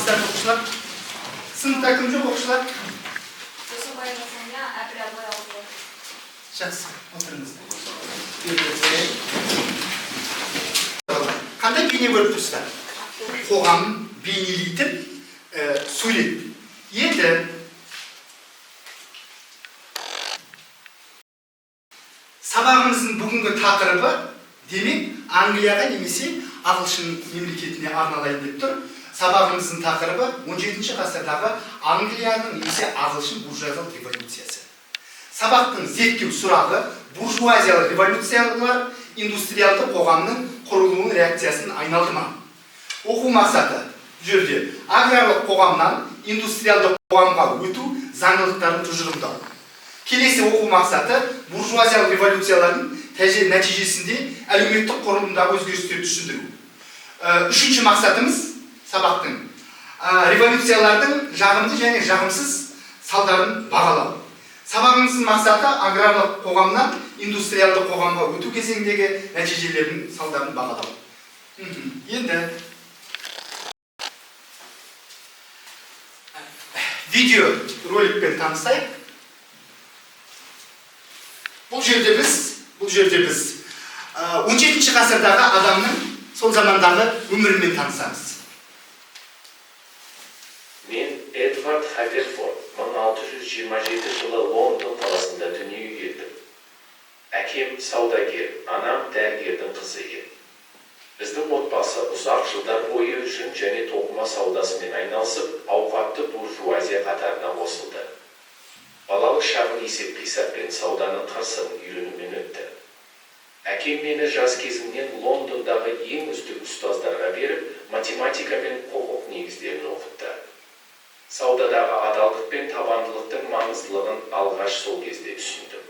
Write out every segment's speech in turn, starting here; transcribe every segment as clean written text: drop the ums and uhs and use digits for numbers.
Алыңыздар, оқушылар. Сыныпта кім жоқ, оқушылар? Досыбаева Сания, Әбіл Абылай ауылы. Жақсы, отырыңыздар. Бері. Қандай бейне көріп тұрсыздар? Қоғам бейнелейтін сурет. Енді сабағымыздың бүгінгі тақырыбы, демек, Англияға немесе ағылшын мемлекетіне арналайын деп тұр. Сабағымыздың тақырыбы 17 ғасырдағы Англияның немесе ағылшын буржуазиялық революциясы. Сабақтың зерттеу сұрағы: буржуазиялық революциялар индустриалды қоғамның құрылуының реакциясын айналды ма? Оқу мақсаты бұл жерде аграрлық қоғамнан индустриалды қоғамға өту заңдылықтарын тұжырымдау. Келесі оқу мақсаты: буржуазиялық революциялардың нәтижесінде әлеуметтік құрылымдағы өзгерістерді түсіндіру. Үшінші мақсатымыз сабақтың революциялардың жағымды және жағымсыз салдарын бағалау. Сабағымыздың мақсаты: аграрлық қоғамнан индустриалды қоғамға өту кезеңіндегі нәтижелерінің салдарын бағалау. Енді видео роликпен танысайық. Бұл жерде біз 17 ғасырдағы адамның сол замандағы өмірімен танысамыз. Мен Эдвард Хаверфорд, 1627 жылы Лондон қаласында дүниеге келдім. Әкем саудагер, анам дәрігердің қызы еді. Біздің отбасы ұзақ жылдар бойы жүн және тоқыма саудасымен айналысып, ауқатты буржуазия қатарына қосылды. Балалық шағым есеп-қисап пен сауданың қыр-сырын үйренумен өтті. Әкем мені жас кезімнен Лондондағы ең үздік ұстаздарға беріп, математика мен құқық негіздерін оқытты. Саудадағы адалдық пен табандылықтың маңыздылығын алғаш сол кезде түсіндім.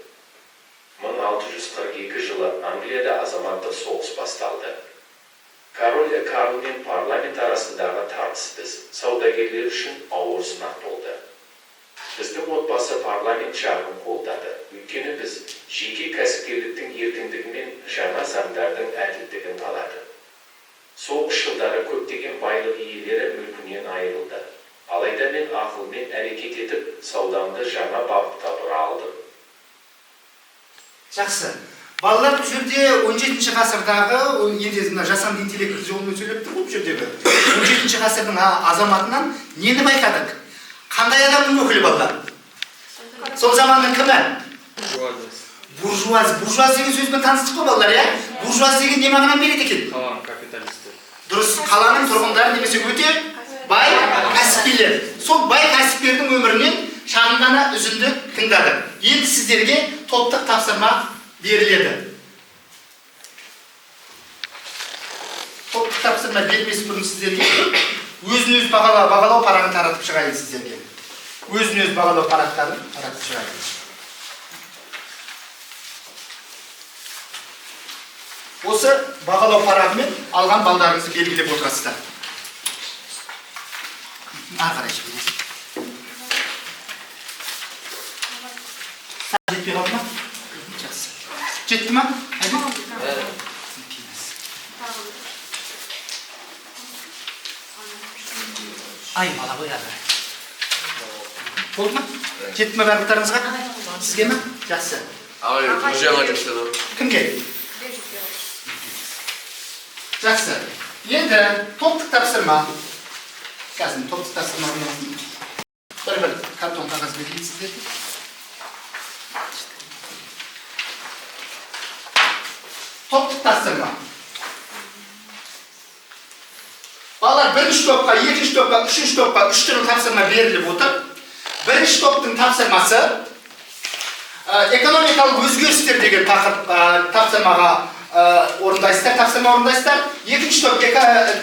1642 жылы Англияда азаматтық соғыс басталды. Король Карл мен парламент арасындағы тартыс біз, саудагерлер үшін ауыр сынақ болды. Біздің отбасы парламент жағын қолдады, өйткені біз жеке кәсіпкерліктің еркіндігі мен жаңа заңдардың әділдігін қалады. Соғыс жылдары көптеген байлық иелері мүлкінен айырылды. Алайда мен ақылмен әрекет етіп, саудамды жаңа бағытқа бұра алдым. Жақсы. Балалар, бұл жерде 17 ғасырдағы, енді мына жасанды интеллект жолымен сөйлеп тұр ғой бұл жердегі. 17 ғасырдың азаматынан нені байқадық? Қандай адамның өкілі, балалар? Сол заманның кімі? Буржуаз. Буржуаз деген сөзбен таныстық қой, балалар, иә? Буржуаз деген не мағынаны береді екен? Қаланың капиталисті. Дұрыс, қаланың тұрғындары немесе өте бай кәсіпкерлер. Сол бай кәсіпкердің өмірінен шағын ғана үзінді тыңдадық. Енді сіздерге топтық тапсырма беріледі. Топтық тапсырма бермес бұрын сіздерге өзін өзі бағалау парағын таратып шығайын сіздерге. Өзін өзі бағалау парақтарын таратып шығайын. Осы бағалау парағымен алған балдарыңызды белгілеп отырасыздар. Ары қарай жібересіз. Жетпей қалды ма? Жақсы. Жетті ма? Әділ? Ай, бала ғой ары қарай. Болды ма? Жетті ма барлықтарыңызға? Сізге ма? Жақсы. Ағай, друзьяға жетті. Кімге? Жақсы. Енді топтық тапсырма. Қазір топтық тапсырма қоямын. Бір-бір картон қағаз берейін сіздерге. Топтық тапсырма. Балалар, бірінші топқа, екінші топқа, үшінші топқа үш түрлі тапсырма беріліп отыр. Бірінші топтың тапсырмасы экономикалық өзгерістер деген тақырып, тапсырмаға орындайсыздар, тапсырма орындайсыздар. Екінші топ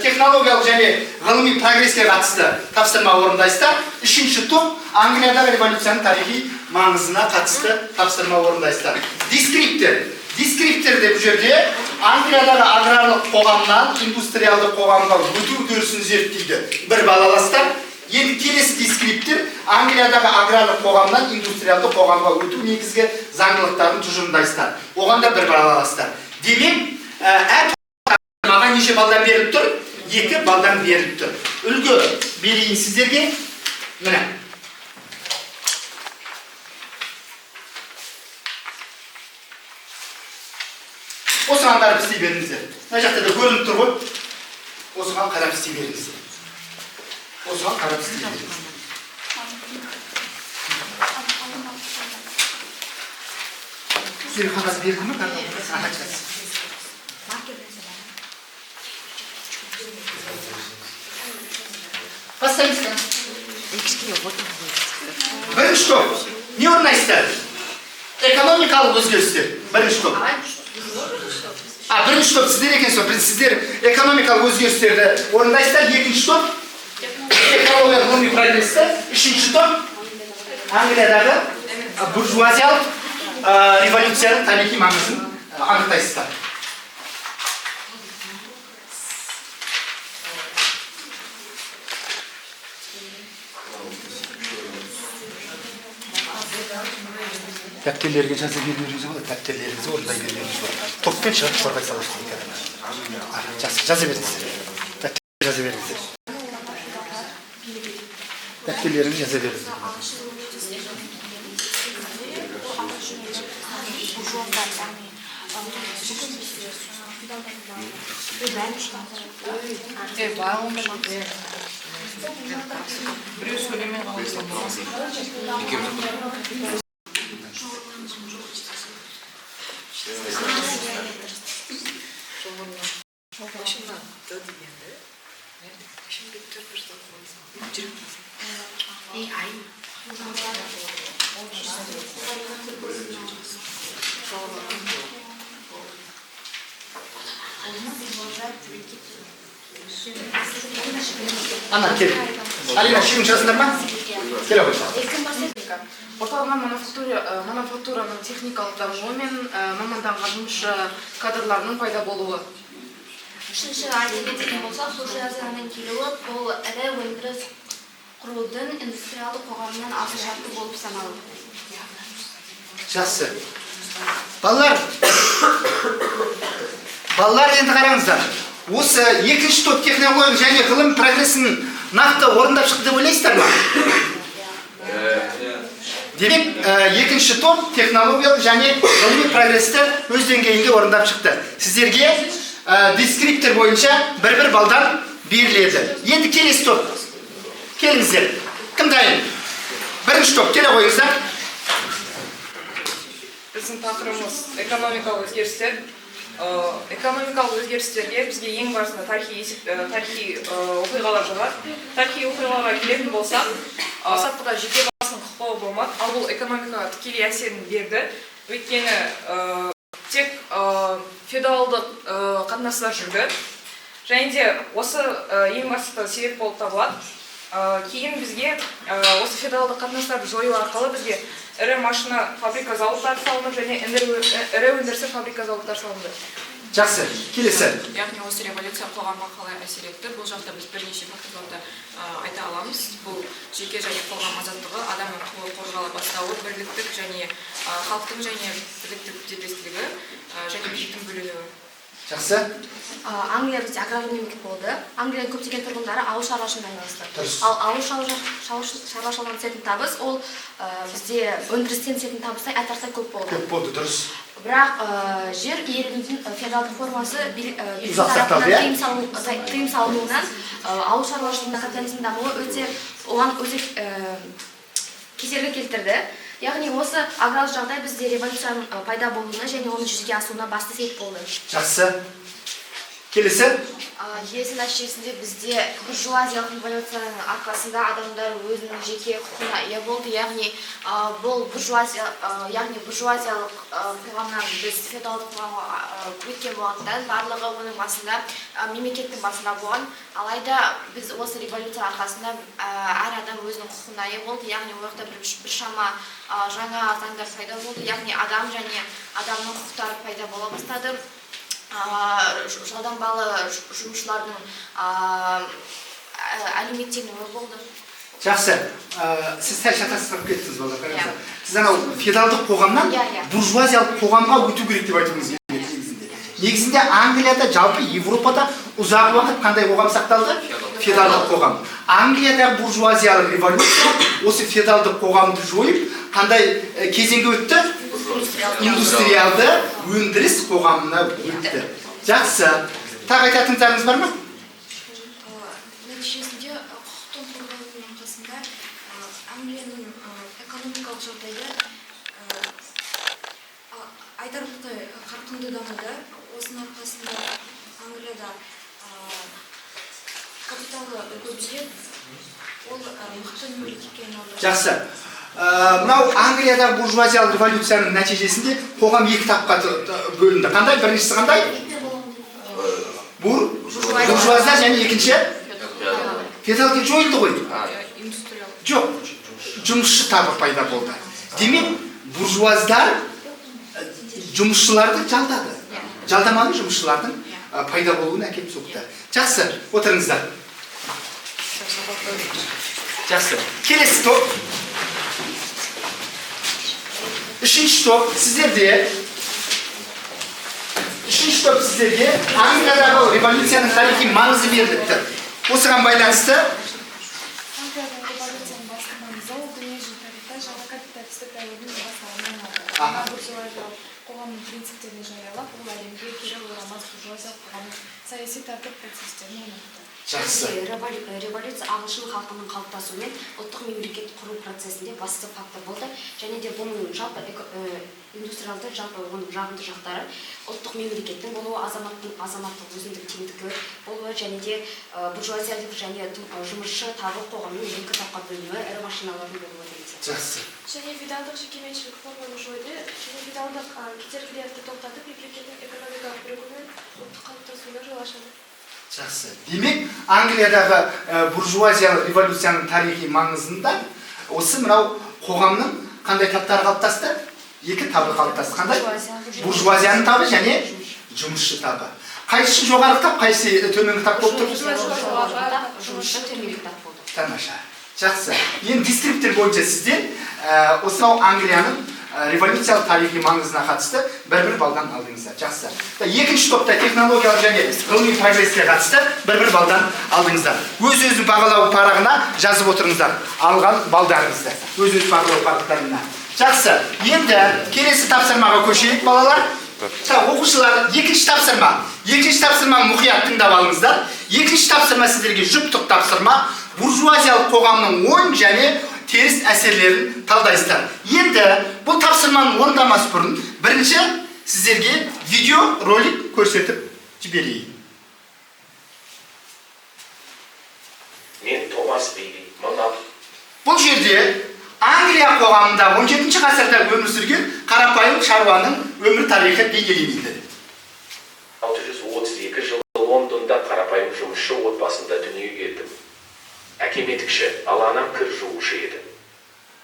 технологиялық және ғылыми прогреске қатысты тапсырма орындайсыздар. Үшінші топ Англиядағы революцияның тарихи маңызына қатысты тапсырма орындайсыздар. Дескриптор. Дескриптор деп бұл жерде Англиядағы аграрлық қоғамнан индустриалды қоғамға өту үдерісін зерттейді. Бір балаластар. Енді келесі дескриптор Англиядағы аграрлық қоғамнан индустриалды қоғамға өту негізгі заңдылықтарын тұжырымдайсыздар. Оған да бір балаластар. Демек, әр маған неше балдан беріліп тұр? 2 балдан беріліп тұр. Үлгі берейін сіздерге. Міне. Осыған қарап істей беріңіздер. Мына жақта да көрініп тұр ғой. Осыған қарап істей беріңіздер. Осыған қарап істей беріңіздер. Сіздерге қағаз берілді ме? Аха, жақсы. Бастаймыз. Бірінші топ. Не орындайсыздар? Экономикалық өзгерістер. Бірінші топ. А, бірінші топ сіздер екенсіз. Біз сіздер экономикалық өзгерістерді орындайсыздар. Екінші топ экологиялық ғылыми прогресті. Үшінші топ Англиядағы буржуазиялық революцияның тарихи маңызын анықтайсыздар. Дәптерлерге жаза берулеріңізге болады, дәптерлеріңізді орындай берулеріңізге болады. Топпен шығып қорғай саласыз екі адам. Жақсы, жаза беріңіздер. Дәптер жаза беріңіздер. Дәптерлеріңізді жаза беріңіздер. Біреу сөйлемей қалды. Ана, кел. Алина, үшеуің жаздыңдар ма? Келе ғой. Орталанған мануфактураның техникалық дамуы мен маманданған жұмысшы кадрларының пайда болуы. Үшінші айта кететін болсақ, буржуазияның келуі бұл ірі өндіріс құрудың индустриалдық қоғамның алғы шарты болып саналды. Жақсы. Балалар, балалар, енді қараңыздар. Осы екінші топ технология және ғылым прогресін нақты орындап шықты деп ойлайсыздар ма? Демек, екінші топ технологиялық және ғылыми прогресті өз деңгейінде орындап шықты. Сіздерге дескриптор бойынша бір-бір балдан беріледі. Енді келесі топ. Келіңіздер. Кім дайын? Бірінші топ, келе қойыңыздар. Біздің тақырыбымыз экономикалық өзгерістер. Экономикалық өзгерістерге бізге ең басында тарихи оқиғалар жатады. Тарихи оқиғаларға келетін болсақ, бастапқыда жеке басының құқығы болмады, ал бұл экономикаға тікелей әсерін берді. Өйткені тек феодалдық қатынастар жүрді. Және де осы ең басты себеп болып табылады. Кейін бізге осы феодалдық қатынастарды жою арқылы бізге ірі машина фабрика зауыттары салынып және ірі өндірістік фабрика зауыттар салынды. Жақсы, келесі. Яғни осы революция қоғамға қалай әсер етті? Бұл жақта біз бірнеше факторларды айта аламыз. Бұл жеке және қоғам азаттығы, адамның құқығы қорғала бастауы, бірліктік және халықтың және бірліктік дербестілігі және биліктің бөлінуі. Жақсы. Англия бізде аграрлы мемлекет болды. Англияның көптеген тұрғындары ауыл шаруашылығымен айналысты. Дұрыс. Ал ауыл шаруашылығынан түсетін табыс ол бізде өндірістен түсетін табыстан айтарлықтай көп болды. Көп болды, дұрыс. Бірақ жер иеленудің феодалдық формасы билік Ұзақ сақталды, тарапынан иә? тыйым салынуынан ауыл шаруашылығында капитализм дамуы өте оған өте кедергі келтірді. Яғни осы аграрлық жағдай бізде революцияның пайда болуына және оның жүзеге асуына басты себеп болды. Жақсы. Келесі. Келесі нәтижесінде бізде буржуазиялық революцияның арқасында адамдар өзінің жеке құқығына ие болды. Яғни бұл буржуазия, яғни буржуазиялық қоғамнан біз феодалдық қоғамға өткен болғандықтан барлығы оның басында, мемлекеттің басында болған. Алайда біз осы революция арқасында әр адам өзінің құқығына ие болды. Яғни ол жақта біршама жаңа заңдар пайда болды. Яғни адам және адамның құқықтары пайда бола бастады. Жалданбалы жұмысшылардың әлеуметтенуі болды. Жақсы. Сіз сәл шатастырып кеттіңіз, балалар, қараңыздар. Сіз анау феодалдық қоғамнан Иә, иә. буржуазиялық қоғамға өту керек деп айтуыңыз келеді негізінде. Негізінде Англияда, жалпы Европада ұзақ уақыт қандай қоғам сақталды? Феодалдық қоғам. Англияда буржуазиялық революция осы феодалдық қоғамды жойып, қандай кезеңге өтті? Индустриалды өндіріс қоғамына өтті. Жақсы. Тағы айтатындарыңыз бар ма? Нәтижесінде құқықтың қорғалуының арқасында Англияның экономикалық жағдайы айтарлықтай қарқынды дамыды. Осының арқасында Англияда капиталы көбейіп, ол мықты мемлекетке айналды. Жақсы. Мынау Англиядағы буржуазиялық революцияның нәтижесінде қоғам екі тапқа бөлінді. Қандай? Біріншісі қандай? Буржуазия және екінші феодалдық жойылды ғой. Жоқ, жұмысшы табы пайда болды. Демек, буржуаздар жұмысшыларды жалдады. Жалдамалы жұмысшылардың пайда болуына әкеліп соқты. Жақсы, отырыңыздар. Жақсы. Келесі топ. Үшінші топ сіздерде. Үшінші топ сіздерге Англиядағы революцияның тарихи маңызы беріліпті. Осыған байланысты Англиядағы революцияның басты маңызы ол дүниежүзілік тарихта жаңа капиталистік дәуірдің басталуына айналды. Аха. Жаңа буржуазиялық қоғамның принциптерін жариялап, ол әлемге кері оралмас буржуазиялық қоғамның саяси тәртіп процестерін орнатты. Жақсы. Революция ағылшын халқының қалыптасуы мен ұлттық мемлекет құру процесінде басты фактор болды және де бұның жалпы индустриалды, жалпы оның жағымды жақтары ұлттық мемлекеттің болуы, азаматтың азаматтық өзіндік теңдігі болуы және де буржуазиялық және жұмысшы табы қоғамның екі тапқа бөлінуі, ірі машиналардың болуы деген сияқты. Жақсы. Және феодалдық жекеменшік форманы жойды және феодалдық кедергілерді тоқтатып, мемлекеттің экономикалық бірігуі мен ұлттық қалыптасуына жол ашады. Жақсы. Демек, Англиядағы буржуазиялық революцияның тарихи маңызында осы мынау қоғамның қандай таптары қалыптасты? Екі табы қалыптасты. Қандай? Буржуазияның табы және жұмысшы табы. Қайсысы жоғарғы тап, қайсысы төменгі тап болып тұр? Жоғарғы тап, жұмысшы төменгі тап болды. Тамаша. Жақсы. Енді дескриптор бойынша сіздер осынау Англияның революциялық тарихи маңызына қатысты бір-бір балдан алдыңыздар. Жақсы. Екінші топта технологиялық және ғылыми прогреске қатысты бір-бір балдан алдыңыздар. Өз-өзін бағалау парағына жазып отырыңыздар алған балдарыңызды. Өз-өз бағалау парақтарына. Жақсы. Енді келесі тапсырмаға көшейік, балалар. Так, оқушылар, екінші тапсырма. Екінші тапсырманы мұқият тыңдап алыңыздар. Екінші тапсырма сіздерге жұптық тапсырма. Буржуазиялық қоғамның оң және теріс әсерлерін талдайсыздар. Енді бұл тапсырманы орындамас бұрын бірінші сіздерге видео ролик көрсетіп жіберейін. Мен Томас Бейли, 16 Бұл жерде Англия қоғамында 17 ғасырда өмір сүрген қарапайым шаруаның өмір тарихы бейнеленеді. 632 жылы Лондонда қарапайым жұмысшы отбасында дүниеге келдім. Әкем етікші, ал анам кір жуушы еді.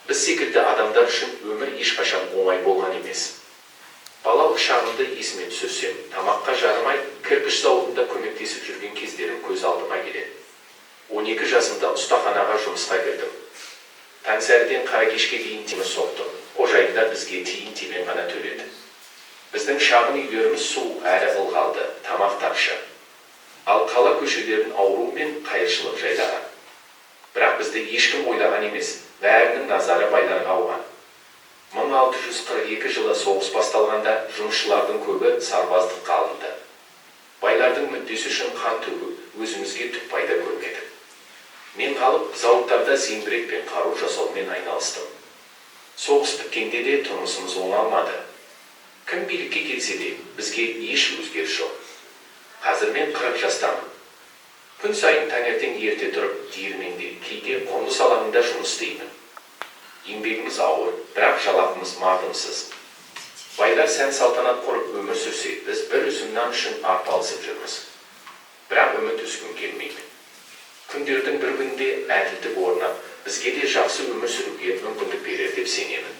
Біз секілді адамдар үшін өмір ешқашан оңай болған емес. Балалық шағымды есіме түсірсем, тамаққа жарымай, кірпіш зауытында көмектесіп жүрген кездерім көз алдыма келеді. 12 жасымда ұстаханаға жұмысқа кірдім. Таңсәріден қара кешке дейін темір соқтым. Қожайындар бізге тиын-тебен ғана төледі. Біздің шағын үйлеріміз суық әрі ылғалды, тамақ тапшы. Ал қала көшелерін ауру мен қайыршылық жайлаған. Бірақ бізді ешкім ойлаған емес, бәрінің назары байларға ауған. 1642 жылы соғыс басталғанда жұмысшылардың көбі сарбаздыққа алынды. Байлардың мүддесі үшін қан төгіп, өзімізге түк пайда көрмедік. Мен қалып, зауыттарда зеңбірек пен қару жасаумен айналыстым. Соғыс біткенде де тұрмысымыз оңалмады. Кім билікке келсе де, бізге еш өзгеріс жоқ. Қазір мен 40 жастамын. Күн сайын таңертең ерте тұрып, диірменде, кейде құрылыс алаңында жұмыс істеймін. Еңбегіміз ауыр, бірақ жалақымыз мардымсыз. Байлар сән салтанат құрып өмір сүрсе, біз бір үзім нан үшін арпалысып жүрміз. Бірақ үміт үзгім келмейді. Күндердің бір күнінде әділдік орнап, бізге де жақсы өмір сүруге мүмкіндік берер деп сенемін.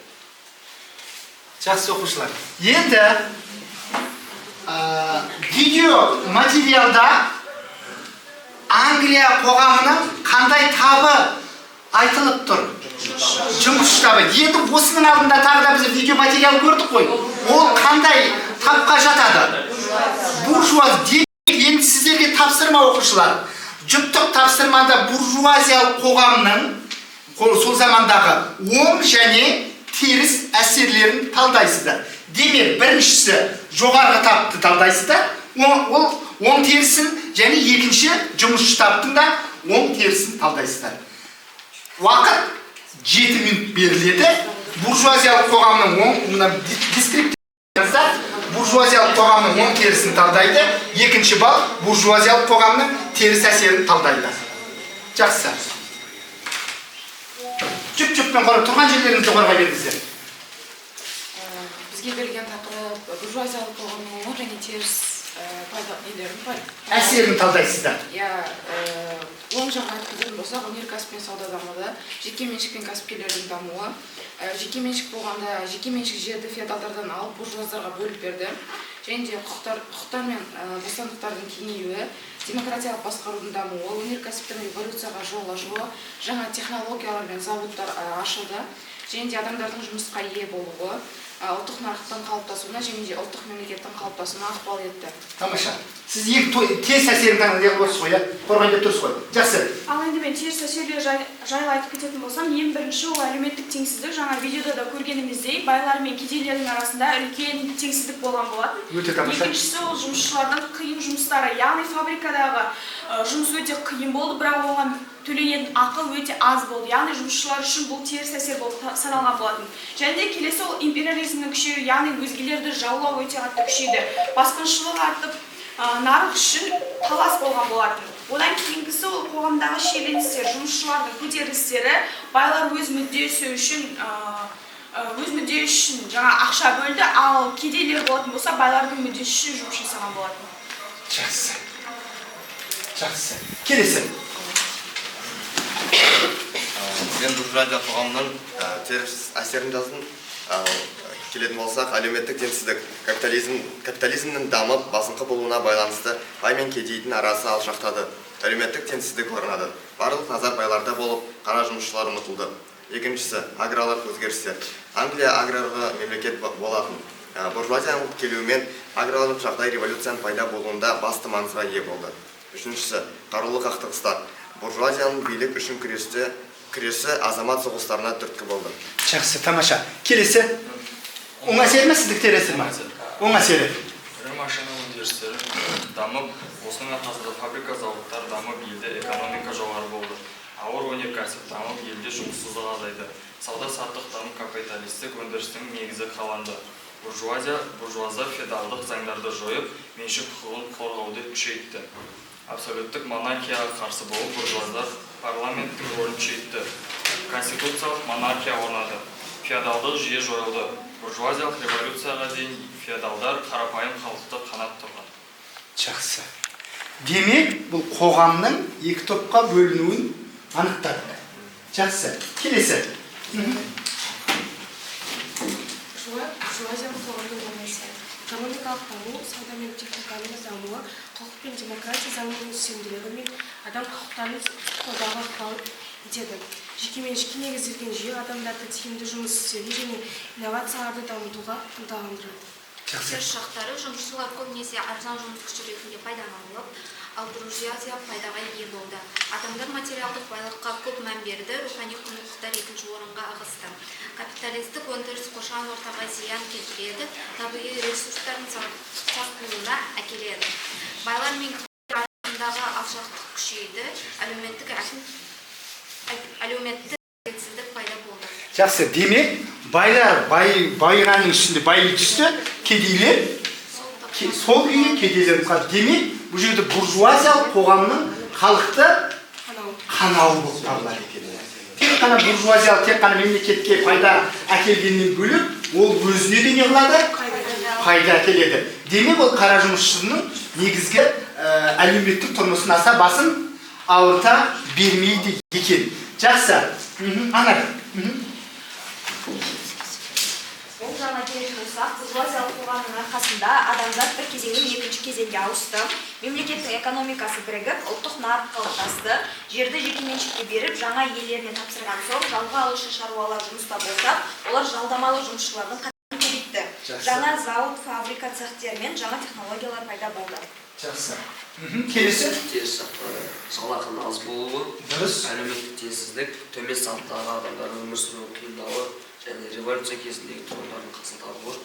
Жақсы, оқушылар. Енді видео материалда Англия қоғамының қандай табы айтылып тұр? Жұмысшы табы. Енді осының алдында тағы да біз видео материал көрдік қой. Ол қандай тапқа жатады? Буржуаз. Демек, енді сіздерге тапсырма, оқушылар. Жұптық тапсырмада буржуазиялық қоғамның сол замандағы оң және теріс әсерлерін талдайсыздар. Демек, біріншісі жоғарғы тапты талдайсыздар, ол оң терісін, және екінші жұмысшы таптың да оң терісін талдайсыздар. Уақыт 7 минут беріледі. Буржуазиялық қоғамның оң, мына дескриптив, буржуазиялық қоғамның оң терісін талдайды. Екінші балл буржуазиялық қоғамның теріс әсерін талдайды. Жақсы. Жұп жұппен қарап тұрған жерлеріңізді қорғай беріңіздер. Бізге берілген тақырып буржуазиялық қоғамның оң және теріс пайда нелерін Әсерін талдайсыздар. Иә, оң жағын айтып кететін болсақ, өнеркәсіп пен сауда дамыды, жеке меншік пен кәсіпкерлердің дамуы. Жеке меншік болғанда, жеке меншік жерді феодалдардан алып буржуаздарға бөліп берді. Және де құқықтар мен бостандықтардың кеңеюі, демократиялық басқарудың дамуы, өнеркәсіптің революцияға жол ашуы, жаңа технологиялар мен заводтар ашылды. Және де адамдардың жұмысқа ие болуы, ұлттық нарықтың қалыптасуына және де ұлттық мемлекеттің қалыптасуына ықпал етті. Тамаша. Сіз екі теріс әсерін таңдап отырсыз ғой, иә? Қорғайын деп тұрсыз ғой. Жақсы. Ал енді мен теріс әсерлер жайлы айтып кететін болсам, ең бірінші ол әлеуметтік теңсіздік. Жаңа видеода да көргеніміздей, байлар мен кедейлердің арасында үлкен теңсіздік болған болатын. Өте тамаша. Екіншісі ол жұмысшылардың қиын жұмыстары, яғни фабрикадағы жұмыс өте қиын болды, бірақ оған төленетін ақы өте аз болды. Яғни жұмысшылар үшін бұл теріс әсер болып саналған болатын. Және де келесі ол империализмнің күшеюі, яғни өзгелерді жаулау өте қатты күшейді. Басқыншылық артып, нарық үшін талас болған болатын. Одан кейінгісі ол қоғамдағы шиеленістер, жұмысшылардың көтерілістері, байлар өз мүддесі үшін жаңа ақша бөлді, ал кедейлер болатын болса, байлардың мүддесі үшін жұмыс жасаған болатын. Жақсы. Жақсы. Келесі. Мен буржуазия қоғамының теріс әсерін жаздым. Келетін болсақ, әлеуметтік теңсіздік, капитализмнің дамып, басыңқы болуына байланысты бай мен кедейдің арасы алшақтады. Әлеуметтік теңсіздік орнады. Барлық назар байларда болып, қара жұмысшылар ұмытылды. Екіншісі, аграрлық өзгерістер. Англия аграрлы мемлекет болатын. Буржуазияның келуімен аграрлық жағдай революцияның пайда болуында басты маңызға ие болды. Үшіншісі, қарулы қақтығыстар. Буржуазияның билік үшін күресі азамат соғыстарына түрткі болды. Жақсы, тамаша. Келесі. Оң әсері ме, сіздікі теріс әсері ме? Оң әсері. Ірі машина өндірістері дамып, осының арқасында фабрика, зауыттар дамып, елде экономика жоғары болды. Ауыр өнеркәсіп дамып, елде жұмыссыздық азайды. Сауда-саттық дамып, капиталистік өндірістің негізі қаланды. Буржуазия феодалдық заңдарды жойып, меншік құқығын қорғауды күшейтті. Абсолюттік монархияға қарсы болып, буржуаздар парламенттің рөлін күшейтті. Конституциялық монархия орнады. Феодалдық жүйе жойылды. Буржуазиялық революцияға дейін феодалдар қарапайым халықты қанап тұрған. Жақсы. Демек, бұл қоғамның екі топқа бөлінуін анықтады. Жақсы. Келесі. Буржуазиялық қоғамның оң әсері. Экономикалық даму, сауда мен техниканың дамуы, құқық пен демократия заңының үстемділігі мен адам құқықтарын қолдауға ықпал етеді. Жекеменшікке негізделген жүйе адамдарды тиімді жұмыс істеуге және инновацияларды дамытуға ынталандырады. Теріс жақтары: жұмысшылар көбінесе арзан жұмыс күші ретінде пайдаланылып, ал буржуазия пайдаға ие болды. Адамдар материалдық байлыққа көп мән берді, рухани құндылықтар екінші орынға ығысты. Капиталистік өндіріс қоршаған ортаға зиян келтіреді, табиғи ресурстардың сарқылуына әкеледі. Байлар мен кедейлер арасындағы алшақтық күшейді, әлеуметтік әділетсіздік пайда болды. Жақсы. Демек, байлар байығанның үстінде байи түсті, кедейлер сол күйі кедейлер қалды. Демек, бұл жерде буржуазиялық қоғамның халықты қанауы болып табылады екен. Тек қана буржуазиялық, тек қана мемлекетке пайда әкелгеннен бөлек, ол өзіне де не қылады? Пайда әкеледі. Демек, ол қара жұмысшының негізгі әлеуметтік тұрмысын аса басын ауырта бермейді екен. Жақсы. Анар. Оң жағына келетін болсақ, буржуазиялық қоғамның арқасында адамзат бір кезеңнен екінші кезеңге ауысты. Мемлекеттің экономикасы бірігіп, ұлттық нарық қалыптасты. Жерді жекеменшікке беріп, жаңа иелеріне тапсырған соң, жалға алушы шаруалар жұмыста болса, олар жалдамалы жұмысшылардың қатарын көбейтті. Жақсы. Жаңа зауыт, фабрика, цехтер мен жаңа технологиялар пайда болды. Жақсы. Келесі? Теріс жақтары: жалақының аз болуы, дұрыс, әлеуметтік теңсіздік, төмен сыныптағы адамдардың өмір сүруі қиындауы және революция кезіндегі тұрғындардың қаза табуы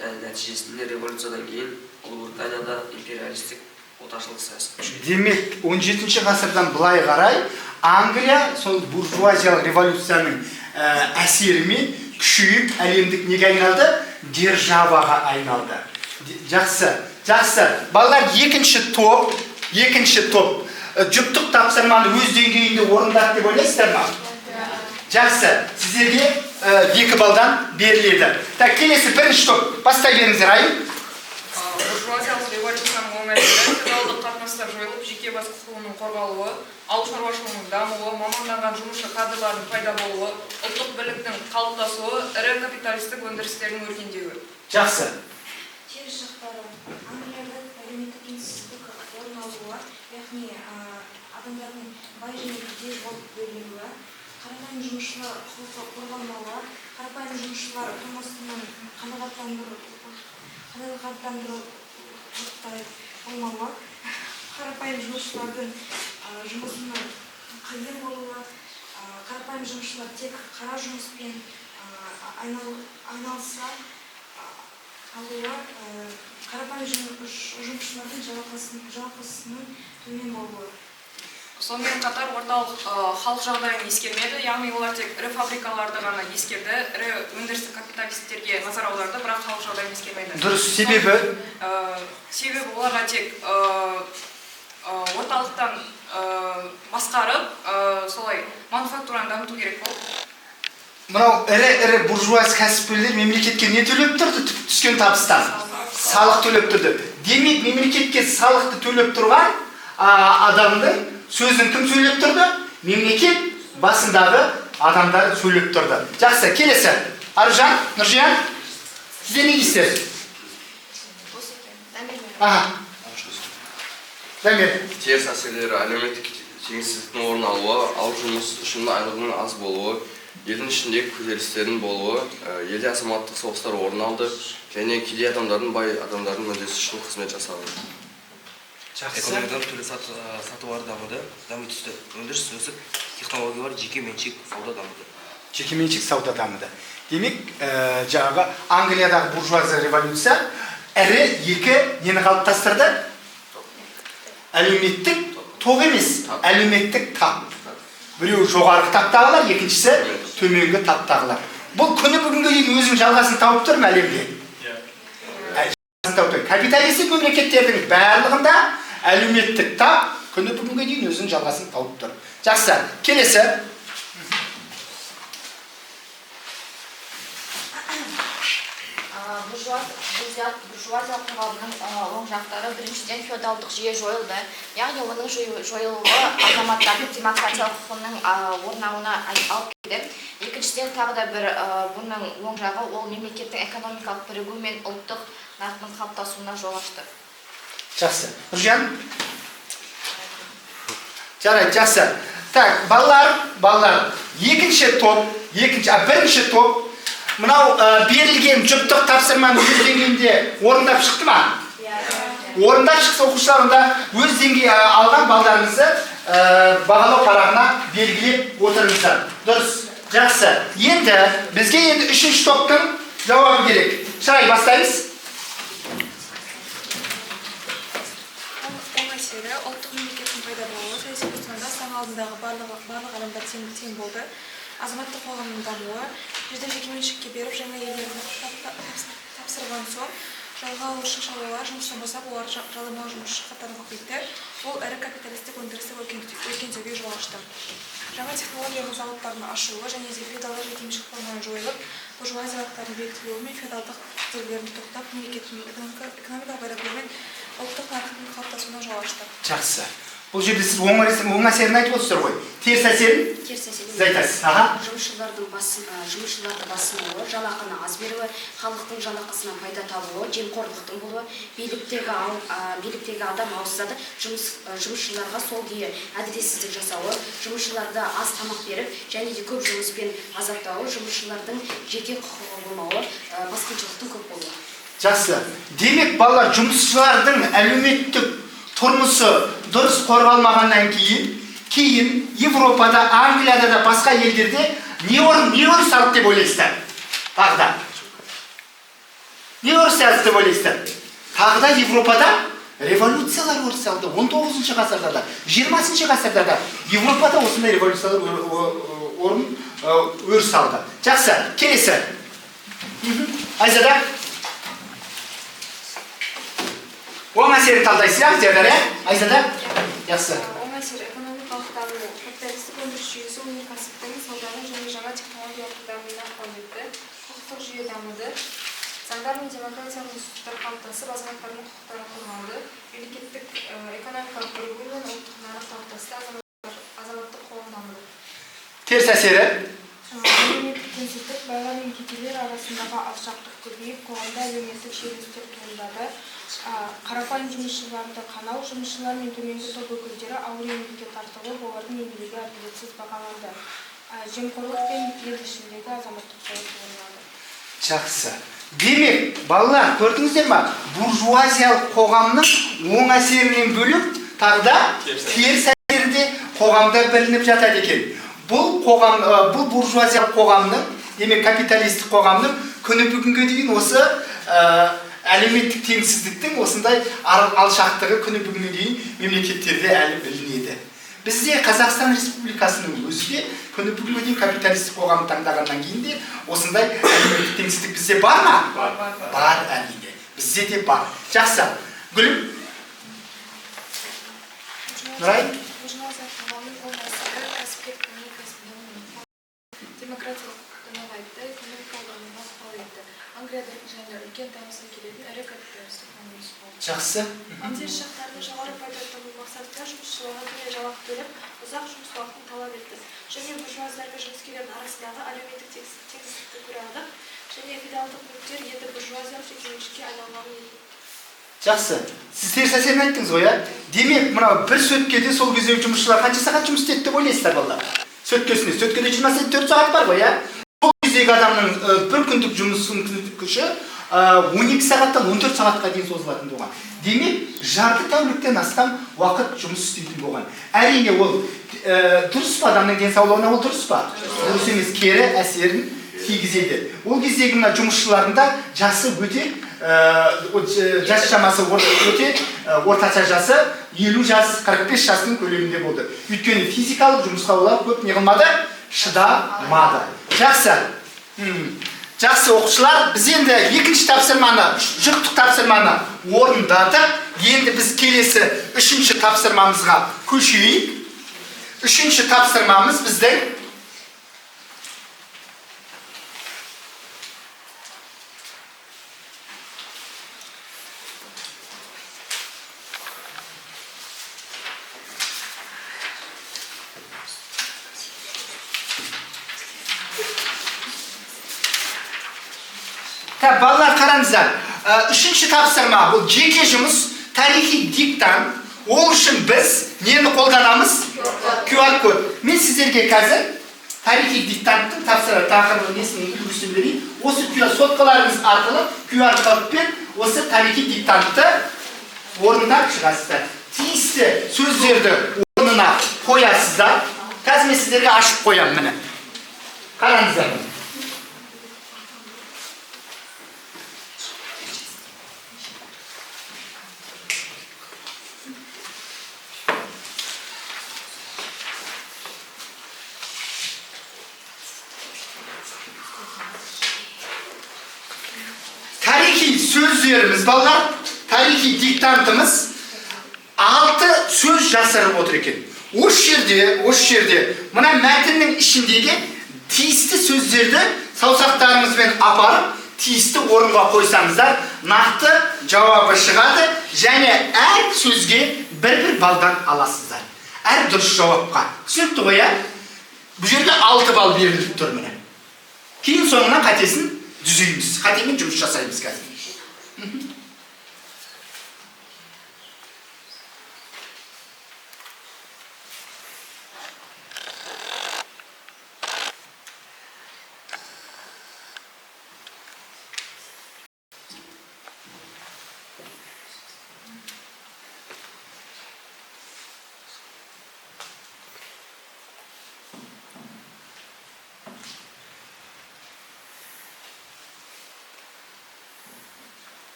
және нәтижесінде революциядан кейін Ұлыбританияда империалистік отаршылдық саясат күшейді. Демек, 17 ғасырдан былай қарай Англия сол буржуазиялық революцияның әсерімен күшейіп, әлемдік неге айналды? Державаға айналды. Жақсы, жақсы. Балалар, екінші топ жұптық тапсырманы өз деңгейінде орындады деп ойлайсыздар ма? Жақсы, сіздерге 2 балдан беріледі. Так, келесі бірінші топ, бастай беріңіздер, Айым. Буржуазиялық революцияның оң әсері: феодалдық қатынастар жойылып, жеке бас құқығының қорғалуы, ауыл шаруашылығының дамуы, маманданған жұмысшы кадрлардың пайда болуы, ұлттық бірліктің қалыптасуы, ірі капиталистік өндірістердің өркендеуі. Жақсы. Теріс жақтары: Англияда әлеуметтік теңсіздік орын алуы, яғни адамдардың бай және кедей болып бөлінуі, қарапайым жұмысшылар құқығы қорғалмауы, қарапайым жұмысшылар тұрмысының қанағаттандырарлықтай болмауы, қарапайым жұмысшылардың жұмысының қиын болуы, қарапайым жұмысшылар тек қара жұмыспен айналыса алуы, қарапайым жұмысшылардың жалақысының төмен болуы. Сонымен қатар орталық халық жағдайын ескермеді, яғни олар тек ірі фабрикаларды ғана ескерді, ірі өндірістік капиталистерге назар аударды, бірақ халық жағдайын ескермеді. Дұрыс, себебі? Себебі оларға тек орталықтан басқарып, солай мануфактураны дамыту керек болды. Мынау ірі ірі буржуаз кәсіпкерлер мемлекетке не төлеп тұрды? Түскен табыстан салық төлеп тұрды. Демек, мемлекетке салықты төлеп тұрған адамның сөзін кім сөйлеп тұрды? Мемлекет басындағы адамдар сөйлеп тұрды. Жақсы, келесі Аружан, Нұржиян, сіздер не дейсіздер? Аха, Дамир. Теріс әсерлері: әлеуметтік теңсіздіктің орын алуы, ауыр жұмыс үшін айлығының аз болуы, елдің ішінде көтерілістердің болуы, елде азаматтық соғыстар орын алды және кедей адамдардың бай адамдардың мүддесі үшін қызмет жасады. Жақсы. Экономикада түрлі сатылар дамыды, дами түсті. Өндіріс өсіп, технологиялар, жеке меншік сауда дамыды. Жекеменшік сауда дамыды. Демек, жаңағы Англиядағы буржуазия революция ірі екі нені қалыптастырды? Әлеуметтік тоқ емес, әлеуметтік тап. Біреуі жоғарғы таптағылар, екіншісі төменгі таптағылар. Бұл күні бүгінге дейін өзінің жалғасын тауып тұр ма әлемде? Жалғасын тауып тұр. Капиталистік мемлекеттердің барлығында әлеуметтік тап күні бүгінге дейін өзінің жалғасын тауып тұр. Жақсы, келесі. Буржуазиялық қоғамның оң жақтары: біріншіден, феодалдық жүйе жойылды, яғни оның жойылуы азаматтардың демократиялық құқығының орнауына алып келді. Екіншіден, тағы да бір бұның оң жағы: ол мемлекеттің экономикалық бірігуі мен ұлттық нарықтың қалыптасуына жол ашты. Жақсы, Нұржан, жарайды, жақсы. Так, балалар, балалар, екінші топ, екінші, бірінші топ мынау берілген жұптық тапсырманы өз деңгейінде орындап шықты ма? Орындап шықса, оқушылар, онда өз деңгей алған балдарыңызды бағалау парағына белгілеп отырыңыздар. Дұрыс, жақсы. Енді бізге енді үшінші топтың жауабы керек. Шырай, бастаймыз. Оң әсері: ұлттық мемлекеттің пайда болуы, саяси бостандық, заң алдындағы барлық адамдар тең болды, азаматтық қоғамның дамуы, жерді жекеменшікке беріп, жаңа иелеріне тапсырған соң жалға алушы шаруалар жұмыстан босап, олар жалдамалы жұмысшы қатары көбейді. Ол ірі капиталистік өндірісті өркендеуге жол ашты. Жаңа технологиялық зауыттардың ашылуы және де феодалдық жекеменшік форманың жойылып, буржуазиялықтардың бекітілуі мен феодалдық кедергілердің тоқтап, мемлекеттің экономикалық бірігуі мен ұлттық нарықтың қалыптасуына жол ашты. Жақсы. Бұл жерде сіз оң әсерін айтып отырсыздар ғой. Теріс әсерін Теріс әсерін сіз айтасыз. Аха. Жұмысшыларды басынуы, жалақыны аз беруі, халықтың жалақысынан пайда табуы, жемқорлықтың болуы, биліктегі адам ауысса да жұмысшыларға сол күйі әділетсіздік жасауы, жұмысшыларды аз тамақ беріп және де көп жұмыспен азаптауы, жұмысшылардың жеке құқығы болмауы, басқыншылықтың көп болуы. Жақсы. Демек, балалар, жұмысшылардың әлеуметтік Тұрмысы дұрыс қорғалмағаннан кейін Европада, Англияда да басқа елдерде не өріс алды деп ойлайсыздар? Тағы да. Не өріс алды деп ойлайсыздар? Тағы да Европада революциялар өріс алды. 19 ғасырда да, 20 ғасырда да Европада осындай революциялар өріс алды. Жақсы, келесі. Айзада. Оң әсерін талдайсыз, Айзада, Айзада? Жақсы. Оң әсері экономикалық даму, капиталистік өндіріс жүйесі өнеркәсіптің, сауданың және жаңа технологиялардың дамуына ықпал етті, құқықтық жүйе дамыды, заңдар мен демократиялық институттар қалыптасып, азаматтардың құқықтары қорғалды, мемлекеттік экономикалық бірігу мен ұлттық нарық қалыптасты, азаматтық қоғам дамыды. Теріс әсері? Әлеуметтік теңсіздік, байлар мен кедейлер арасындағы алшақтық көбейіп, қоғамда әлеуметтік шиеленістер туындады. Қарапайым жұмысшыларды қанау, жұмысшылар мен төменгі топ өкілдері ауыр еңбекке тартылып, олардың еңбегі әділетсіз бағаланды. Жемқорлық пен ел ішіндегі азаматтық соғыс орын алды. Жақсы. Демек, балалар, көрдіңіздер ма? Буржуазиялық қоғамның оң әсерінен бөлек тағы да теріс әсері де қоғамда білініп жатады екен. Бұл қоғам, бұл буржуазиялық қоғамның, демек капиталистік қоғамның күні бүгінге дейін осы әлеуметтік теңсіздіктің осындай алшақтығы күні бүгінге дейін мемлекеттерде әлі білінеді. Бізде Қазақстан Республикасының өзі де күні бүгінге дейін капиталистік қоғамды таңдағаннан кейін де осындай әлеуметтік теңсіздік бізде бар ма? Бар. Бар, әрине. Бізде де бар. Жақсы. Гүлім. Нұрай. Буржуазиялық қоғамның оң әсері кәсіпкерлік өнеркәсіп дамуына, демократиялық құқықты нығайтты, экономикалық дамуға ықпал етті. Англияда және үлкен табысқа келетін ірі капиталистік өндіріс болды. Жақсы. Теріс жақтарын жоғары пайда табу мақсатында жұмысшыларға төмен жалақы төлеп, ұзақ жұмыс уақытын талап етті. Және буржуаздар мен жұмыскерлердің арасындағы әлеуметтік теңсіздікті көре алдық. Және феодалдық мүліктер енді буржуазиялық жекеменшікке айналғанын Жақсы. Сіз теріс әсерін айттыңыз ғой, ә? Демек, мынау бір сөткеде сол кездегі жұмысшылар қанша сағат жұмыс істеді деп ойлайсыздар, балалар? Сөткесіне, сөткеде 24 сағат бар ғой, ә? Сол кездегі адамның бір күндік жұмысының күші 12 сағаттан 14 сағатқа дейін созылатын болған. Демек, жарты тәуліктен астам уақыт жұмыс істейтін болған. Әрине, ол дұрыс па, адамның денсаулығына ол дұрыс па? Дұрыс емес, кері әсерін тигізеді. Ол кездегі мына жұмысшылардың да жасы өте жас шамасы өте орташа жасы 50 жас, 45 жастың көлемінде болды. Өйткені физикалық жұмысқа олар көп не қылмады? Шыдамады. Жақсы. Жақсы оқушылар, біз енді екінші тапсырманы, жұптық тапсырманы орындадық. Енді біз келесі үшінші тапсырмамызға көшейік. Үшінші тапсырмамыз біздің балалар қараңыздар. Үшінші тапсырма бұл жеке жұмыс, тарихи диктант. Ол үшін біз нені қолданамыз? QR код. Мен сіздерге қазір тарихи диктанттың тапсырма тақырыбы несінің үлгісін берейін. Осы QR соткаларыңыз арқылы QR кодпен осы тарихи диктантты орындап шығасыздар. Тиісті сөздерді орнына қоясыздар. Қазір мен сіздерге ашып қоямын міне. Қараңыздар. Тарихи сөздеріміз балалар, тарихи диктантымыз 6 сөз жасырып отыр екен. Осы жерде мына мәтіннің ішіндегі тиісті сөздерді саусақтарыңызбен апарып, тиісті орынға қойсаңыздар, нақты жауабы шығады және әр сөзге бір-бір балдан аласыздар. Әр дұрыс жауапқа. Түсінікті ғой, ә? Бұл жерде 6 балл беріліп тұр міне. Кейін соңынан қатесін түзейміз. Қатемен жұмыс жасаймыз қазір.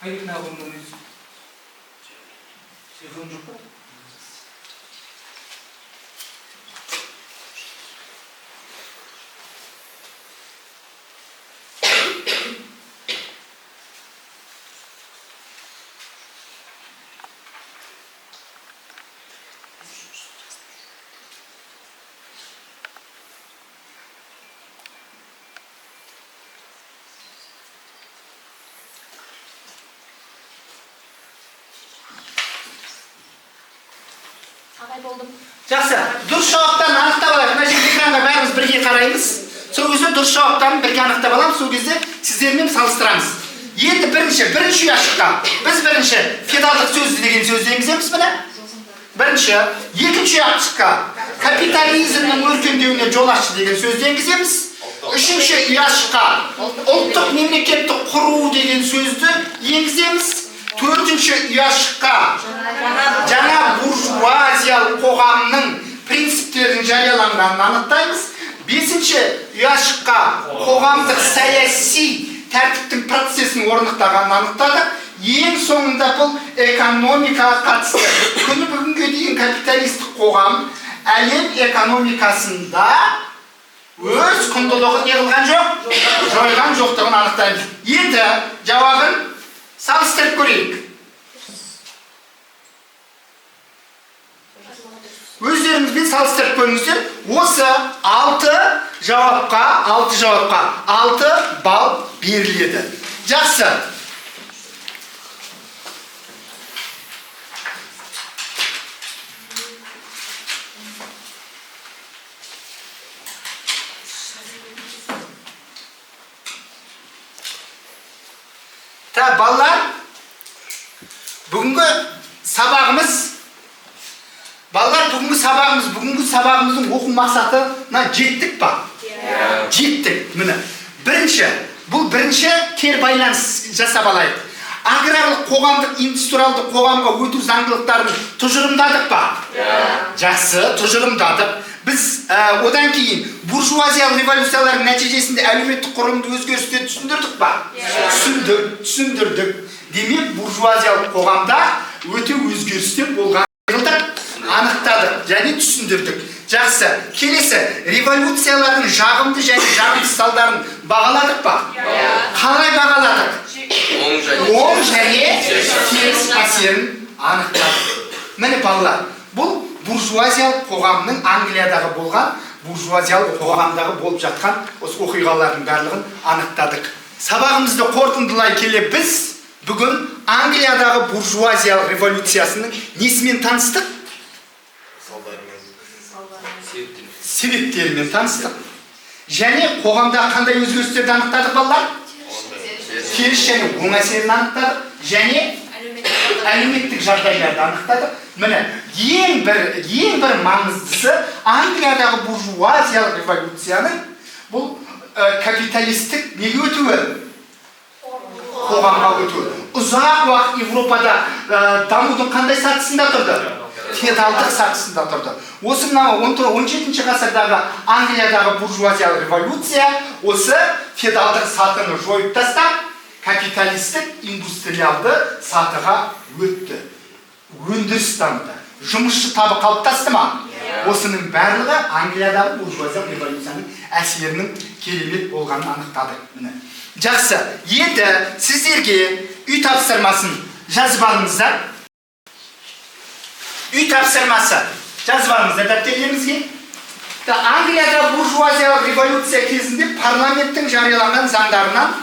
Айбек, неғып? Телефон жоқ па? Ағай, болдым. Жақсы, дұрыс жауаптарын анықтап алайық. Мына жерде экранға бәріміз бірге қараймыз. Сол кезде дұрыс жауаптарын бірге анықтап аламыз. Сол кезде сіздермен салыстырамыз. Енді бірінші ұяшыққа біз бірінші феодалдық сөз деген сөзді енгіземіз міне. Бірінші, екінші ұяшыққа капитализмнің өркендеуіне жол ашты деген сөзді енгіземіз. Үшінші ұяшыққа ұлттық мемлекетті құру деген сөзді енгіземіз. Төртінші ұяшыққа жаңа буржуазиялық қоғамның принциптерінің жарияланғанын анықтаймыз. Бесінші ұяшыққа қоғамдық саяси тәртіптің процесін орнықтағанын анықтадық. Ең соңында бұл экономикаға қатысты. Күні бүгінге дейін капиталистік қоғам әлем экономикасында өз құндылығын не қылған жоқ, жойған жоқтығын анықтаймыз. Енді жауабын салыстырып көрейік. Өздеріңізбен салыстырып көріңіздер. Осы 6 жауапқа, 6 жауапқа 6 балл беріледі. Жақсы. Та балалар, бүгінгі сабағымыз, балалар, бүгінгі сабағымыздың оқу мақсатына жеттік па? Жеттік. Міне, бірінші, бұл бірінші кері байланыс жасап алайық. Аграрлық қоғамдық индустриалдық қоғамға өту заңдылықтарын тұжырымдадық па? Жақсы, тұжырымдадық. Біз одан кейін буржуазиялық революциялардың нәтижесінде әлеуметтік құрылымды өзгерістерді түсіндірдік па? Түсіндірдік. Демек, буржуазиялық қоғамда өте өзгерістер болған анықтадық және түсіндірдік. Жақсы. Келесі, революциялардың жағымды және жағымсыз салдарын бағаладық па? Қалай бағаладық? Оң және теріс әсерін анықтадық. Міне балалар, бұл буржуазиялық қоғамның Англиядағы болған, буржуазиялық қоғамдағы болып жатқан осы оқиғалардың барлығын анықтадық. Сабағымызды қорытындылай келе біз бүгін Англиядағы буржуазиялық революциясының несімен таныстық? Себептерімен таныстық. Және қоғамда қандай өзгерістерді анықтадық балалар? Теріс және оң әсерін анықтадық. Және әлеуметтік жағдайларды анықтадық. Міне, ең бір маңыздысы Англиядағы буржуазиялық революцияның бұл капиталистік неге өтуі? Қоғамға өтуі. Ұзақ уақыт Европада дамудың қандай сатысында тұрды? Феодалдық сатысында тұрды. Осы мынау 17 ғасырдағы Англиядағы буржуазиялық революция осы феодалдық сатыны жойып тастап, капиталистік индустриалды сатыға өтті. Өндіріс дамыды. Жұмысшы табы қалыптасты ма? Осының барлығы Англиядағы буржуазиялық революцияның әсерінің керемет болғанын анықтады. Міне. Жақсы. Енді сіздерге үй тапсырмасын жазып алыңыздар. Үй тапсырмасы жазып алыңыздар дәптерлеріңізге. Англияда буржуазиялық революция кезінде парламенттің жарияланған заңдарынан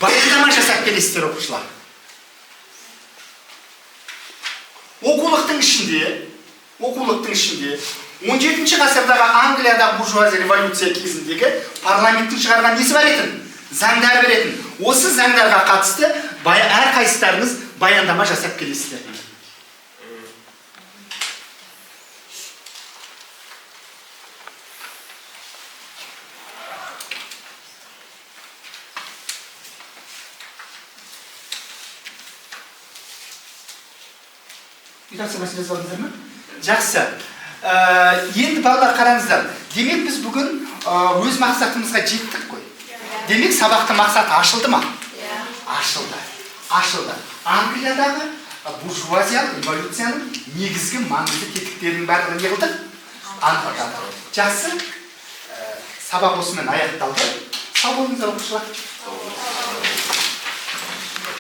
баяндама жасап келесіздер, оқушылар. Оқулықтың ішінде 17 ғасырдағы Англияда буржуазия революция кезіндегі парламенттің шығарған несі бар етін? Заңдар бар етін. Осы заңдарға қатысты әрқайсыларыңыз баяндама жасап келесіздер. Үй тапсырмасын жазып алдыңыздар ма? Жақсы. Енді балалар қараңыздар. Демек біз бүгін өз мақсатымызға жеттік қой. Демек сабақтың мақсаты ашылды ма? Ашылды. Ашылды. Англиядағы буржуазиялық революцияның негізгі маңызды тетіктерінің барлығын не қылдық? Анықтадық. Жақсы. Сабақ осымен аяқталды. Сау болыңыздар, оқушылар.